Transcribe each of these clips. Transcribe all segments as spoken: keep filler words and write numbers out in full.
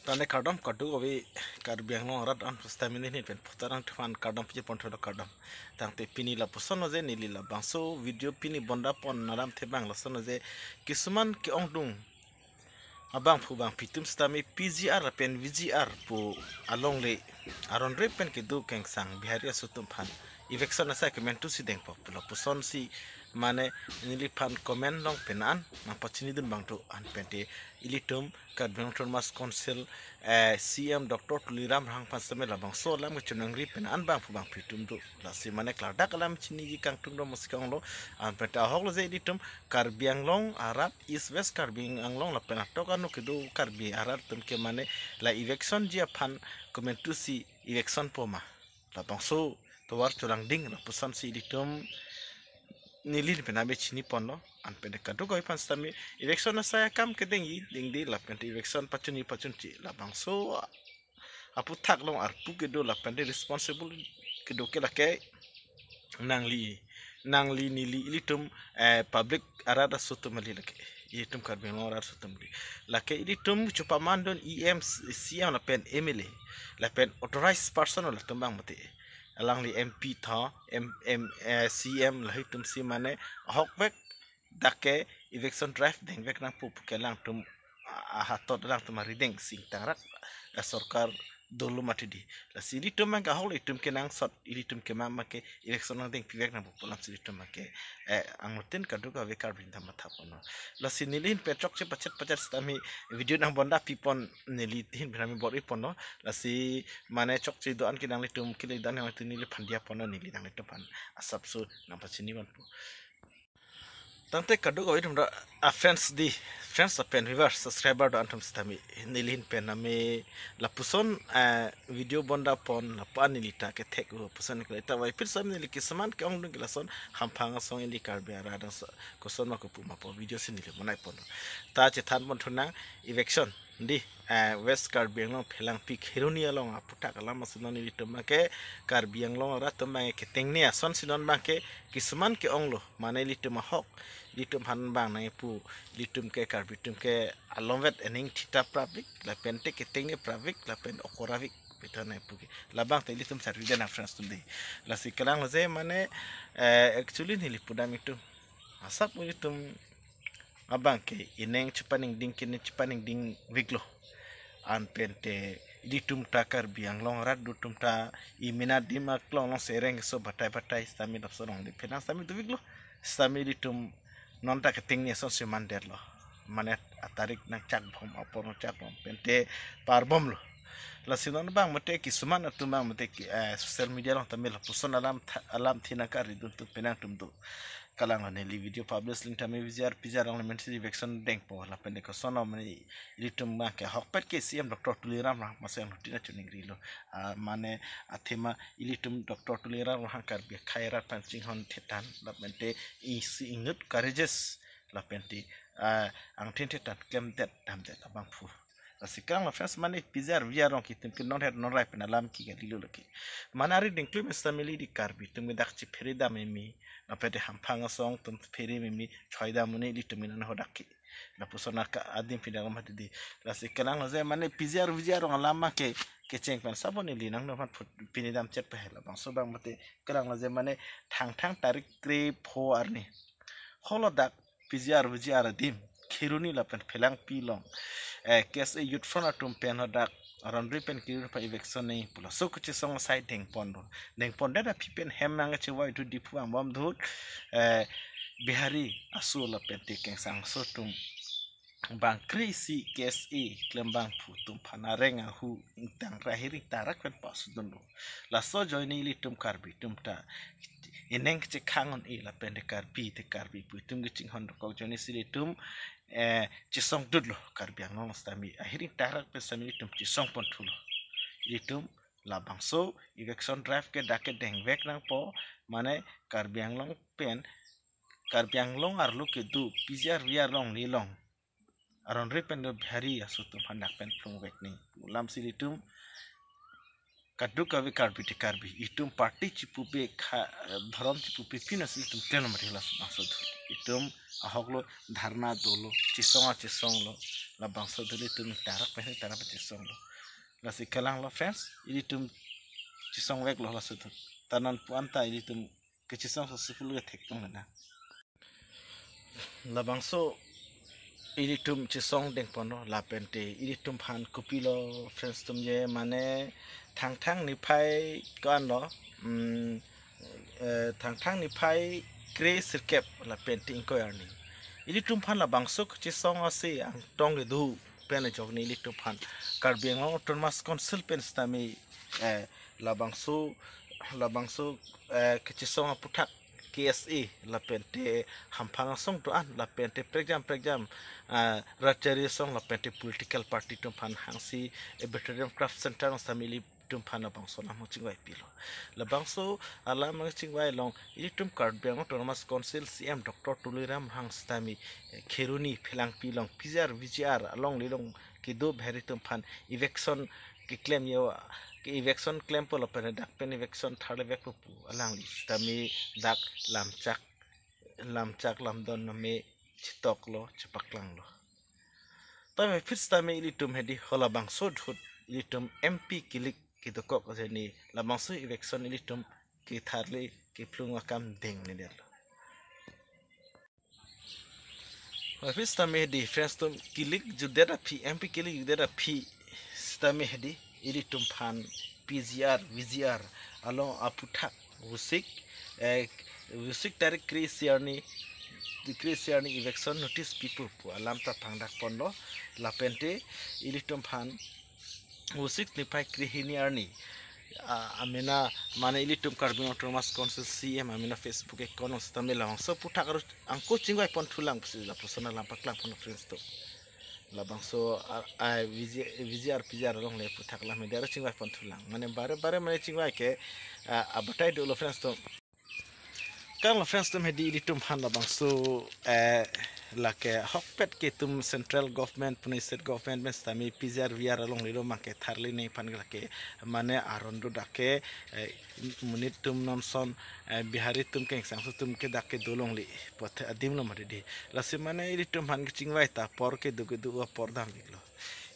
Tangte kardom kadokave Karbi Anglong arat an pustamini hin pen phutarang thuman kardom piji pon thulo kardom. Tangte pini lapuson lo je neli labangso video pini bonda pon alam thebang lason lo je kisuman ke-ongdung abangphu bangphi atum sitame P G R lapen V G R pu alongle aron re pen kedo kengsang Bihari aso atum aphan eviction asai komantu si dengpo pulo pusonsi mane neliphan comment along pen an nangpachinidun abang do an pente ilitum Karbi Anglong Autonomous Council, eh, C M Doctor Tuliram Ronghang aphan sitame labangso alam kachiningri pen an bangphu bangphi atum do. Lasi mane klardak alam chiniji kangtung do mosi ke-onglo. An pente ahok lo je ilitum Karbi Anglong arat East West Karbi Anglong lapen atok ano kedo Karbi arat atum ke mane la eviction ji aphan komantu si eviction po ma. Labangso tovar chorang ding lapusonsi ilitum neli pen ame chini ponlo. An pente kadokave aphan sitame eviction asai akam kedengji dengde lapen eviction pachunji pachunche labangso aphuthak along arpu kedo lapen responsible kedo ke lake nangli nangli neli ilitum, eh, public arat aso atum kali lake. Ilitum Karbi Anglong arat aso atum kali. Lake ilitum chupamandun E M, C M lapen M L A lapen authorized person latum abang mate. Alangli M P tho, M, M, eh, C M lahei atum si mane ahokvek dak ke eviction drive dengvek nangpo pu ke alangtum a-, ahatot alangtum arideng si ingtangrak, eh, sorkar dolo mati di. Lasi ilitum abang ke ahok ilitum kenangsot ilitum ke mama ke eviction nangdengpivek nangpo pu alamsi ilitum abang ke, eh, angluten kadokave Karbi atum matha ponlo. Lasi neli hin pen chokche pachet pachet sitame video nangbonda pipon neli hin pen ame bor-i ponlo. Lasi mane chokche do-an ke nanglitum kele dan nanglitum neliphan diya ponlo neli nanglitum aphan asapso nangpachini ponpo. Tangte kadokave atum ra a friends di friends lapen viewers subscriber do-an atum sitame neli hin pen ame lapuson, eh, video bonda pon lapu-an neli ta kethek u puson ke ta vai pir sam neli kisuman ke-ongdung ke lason hamphang asong ili Karbi arat adang so- koson ma kopu ma po video si neli monai pon. Ta chethan pon thunang eviction di, eh, West Karbi Anglong Phelangpi Kheroni along aphuthak alam ason lo nelitum abang ke Karbi Anglong arat atum abang ke ketengne ason si non abang ke kisuman ke-onglo mane ilitum ahok ilitum aphan abang nangpu ilitum ke Karbi atum ke alomvet ening thita prapik lapen te ketengne prapik lapen okoravik pita nangpu ke labang te ilitum sarvi dena friends atum di. Lasi kelang lo je mane, eh, actually neli pudam itum asap ilitum abang ke ineng chepaningding kene chepaningding veklo. An pente ilitum ta Karbi Anglong arat do atum ta iminat dim aklong along sereng so batai batai sitame dapso along di phenang sitame doveklo. Sitame ilitum non ta ketengne ason si mandetlo. Mane atarik nangchak bom apor nangchak bom pente parbomlo. Lasi non abang mate kisuman atum abang mate ki, eh, social media along tame lapuson alam tha- alam thina karidun atum penang atum do. Kelang lo neli video publish link tame V G R P G R along le mensi eviction dengpo lapen de koson lo mane ilitum abang ke ahokpet ke C M Doctor Tuliram Ronghang maseng rutina chuning rilo. Ah, mane athema ilitum Doctor Tuliram Ronghang Karbi akhei arat aphan chinghon thetan lapen te isi inut courageous lapen te, ah, angthin thetan klemdet damdet abangphu. Lasi kelang lo friends mane P G R V G R along ke itum ke non het non rai pen alam ke kalilo lake. Mane ari dingklum family di Karbi atum ke dak chephere dam meme. Lapen te hamphang asong atum phere meme choi dam mene ilitum inan ho dak ke. Lapuson aka adim pidang mati di. Lasi kelang lo je mane P G R V G R along alam ma ke kecheng pen sabon ili nang no phan phut pini dam chet pehel labangso abang mate kelang lo je mane thangthang tarik krepho arni. Holo dak P G R V G R adim Kheroni lapen Phelangpi along, eh, K S A Youth Front atum pen hadak aron re pen Kheroni aphan eviction nangji pulo. So kachesong asai dengpon do. Dengpon dada phi pen hem nangchevoi thu Diphu angbong do, eh, Bihari aso lapen te kengsang aso atum bangkre si K S A klembangphu atum aphan areng ahu ingtang ra hiring tarak pen pasudun do. Laso ajoine ilitum Karbi atum ta ineng chekhang un-e lapen te Karbi te Karbi pu itum kechinghon dokok ajoine si ilitum, eh, chesong dutlo Karbi Anglong sitame ahiring tarak pen sitame ilitum chesong pon thulo. Ilitum labangso eviction drive ke dak ke dengvek nangpo mane Karbi Anglong pen Karbi Anglong arlo kedo P G R V G R along le along aron re pen do Bihari aso atum aphan dak pen phlungvek nangji pu alam si ilitum Kadokave Karbi te Karbi, itum party chipupe kha, eh, dhorom chipupe pin asi itum klem mari labangso dhut. Itum ahok lo dharna dolo, chesong achesong lo, labangso dhut itum tarak pen tarak chesong lo. Lasi kalang lo friends, ilitum chesong vek lo laso dhut. Ta non puan ta ilitum kechesong successful ke thek tong na. Labangso ilitum chesong dengpon lo, lapen te ilitum aphan kopilo friends atum je, mane Thangthang niphai ko-an lo, mm, eh, Thangthang niphai kre sirkep lapen te ingkoi arni. Ilitum aphan labangso kechesong asi angtong kedo pen ajok ni ilitum aphan Karbi Anglong Autonomous Council pen sitame, eh, labangso, labangso, eh, kechesong aputhak K S A lapen te hamphang asong do-an lapen te prekjam prekjam, eh, rachari asong lapen te political party atum aphan hangsi, eh, Auditorium Craft Center sitame ilitum aphan labangso alam chingvai pilo. Labangso alam chingvai along ilitum Karbi Anglong Autonomous Council C E M Doctor Tuliram Ronghang sitame, eh, Kheroni Phelangpi along P G R V G R along lilong kedo bheri atum aphan eviction keklem yo, ke eviction klempo lapen dak pen eviction tharle vekpo pu alangli sitame dak lamchak, lamchak lamdon name chetok lo, chepaklang lo. Tame phit sitame ilitum hedi halabangso dhut ilitum M P kilik kedokok ajani labangso eviction ilitum ketharle keplung akam deng ni det lo. Office tame hedi friends atum kilik jutdet aphi, M P kilik jutdet aphi sitame hedi ilitum aphan P G R, V G R along aputhak Vosik, eh, Vosik tarik kre-isi arni, kre-isi arni eviction notice pipo pu alam ta thangdak ponlo, lapen te ilitum aphan Vosik niphai kre-hini arni, ah, amena mane ilitum Karbi Anglong Autonomous Council C E M amena Facebook account sitame labangso aputhak aro angko chingvai pon thulang pusi lapuson alam paklang pon friends atum. Labangso, ah, ah, V G, V G R P G R along le aputhak lam media aro chingvai pon thulang. Mane bare bare mane chingvai ke, ah, abatai dolo friends atum. Kalang lo friends atum hedi ilitum aphan labangso, eh, lake ahokpet ke itum central government pune state government pen sitame P G R V G R along lilo mangke tharle ne aphan lake mane aron do dak ke, eh, monit atum non ason, eh, Bihari atum ke ingsangso atum ke dak kedo longle pu adim lo mari di. Lasi mane ilitum aphan kechingvai ta apor kedo kedo apor damvek lo.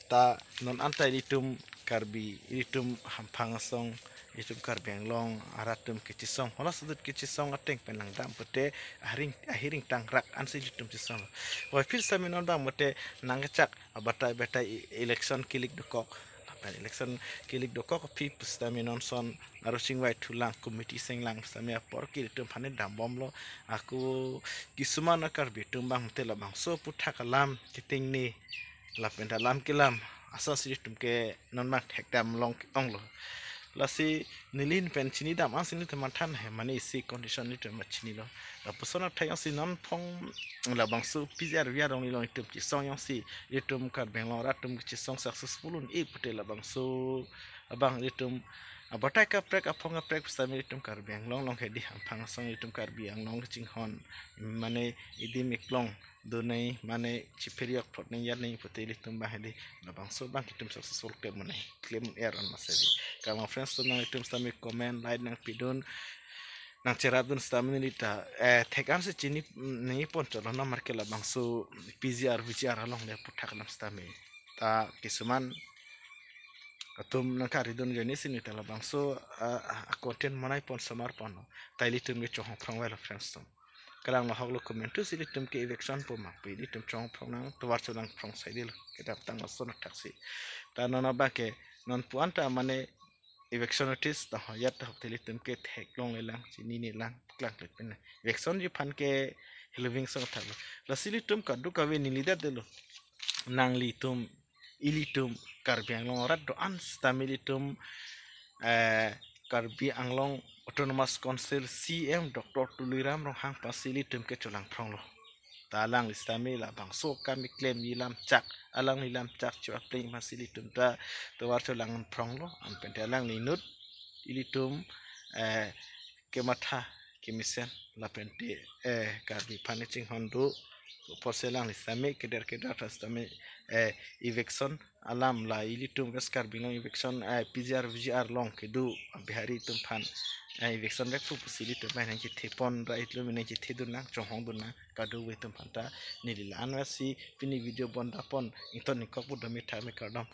Ta non anta ilitum Karbi, ilitum hamphang asong, ilitum Karbi Anglong arat atum kechesong, halaso dhut kechesong ateng pen langdam pute ahiring, ahiring tangrak ansi ilitum chesong. Wai phit sitame non bang pute nangkechak abatai batai e-, election kilik dokok. Lapen election kilik dokok aphi pusitame non ason aro chingvai thulang committee senglang pusitame apor ke ilitum aphan dambomlo. Ako kisuman a-Karbi atum bang pute labangso aputhak alam ketengne lapen ta lam kelam asonsi ilitum ke non bang thekdam long onglo. Lasi neli pen chinidam ansi nelitum manthan he mane isi condition nelitum ma chinilo. Lapuson athai ansi non phong labangso P G R V G R along ilitum chesong ansi ilitum Karbi Anglong arat atum chesong successful un-e pute labangso abang ilitum abatai kaprek aphong kaprek pusitame ilitum Karbi Anglong along hedi hamphang asong ilitum Karbi Anglong kachinghon mane idim iklong donai mane chipheryok thot neng yar neng pute ilitum bang hedi labangso bang itum successful klem monai klem er on masedi. Kalang friends atum nanglitum sitame comment like nangpidun nangcherapdun sitame neli ta, eh, thek ansi chini nangji pon cholo namar ke labangso P G R V G R along le aputhak alam sitame ta kisuman atum nangkaridun gani si neli ta labangso, ah, ah, content monai pon somar ponlo. Ta ilitum ke chonghong phrong velo friends atum. Kalang lo ahok lo comment thusi ilitum ke eviction po ma pu ilitum chonghong phrong nang tovar cholang phrong saidelo kedap tang ason athaksi. Ta non abang ke non puan ta mane eviction notice ta ho yat ta hok te ilitum ke theklongle lang chinine lang klangkle pin. Eviction ji aphan ke heloving song thaklo. Lasi ilitum kadokave neli det delo. Nanglitum ilitum Karbi Anglong arat do-an sitame ilitum, eh, Karbi Anglong Autonomous Council C E M Doctor Tuliram Ronghang aphansi ilitum ke cholang phronglo. Ta alangli sitame labangso akam keklemji lamchak, alangli lamchak cho apleng aphansi ilitum ta tovar cholang phronglo, anpen te alangli inut ilitum, eh, kematha kemesen lapen te, eh, Karbi aphan chinghon do apotsi alangli sitame keder keder ta sitame, eh, eviction alam la ilitum West Karbi Anglong eviction, eh, P G R V G R along kedo Bihari atum aphan, eh, eviction vekpo pusi ilitum aphan nangchethe pon ra itum nangchethe dun nang, chonghong dun nang, kadokave atum aphan ta neli la-an vasi pini video bon da pon, ington ingkok pu dome tha me kardom.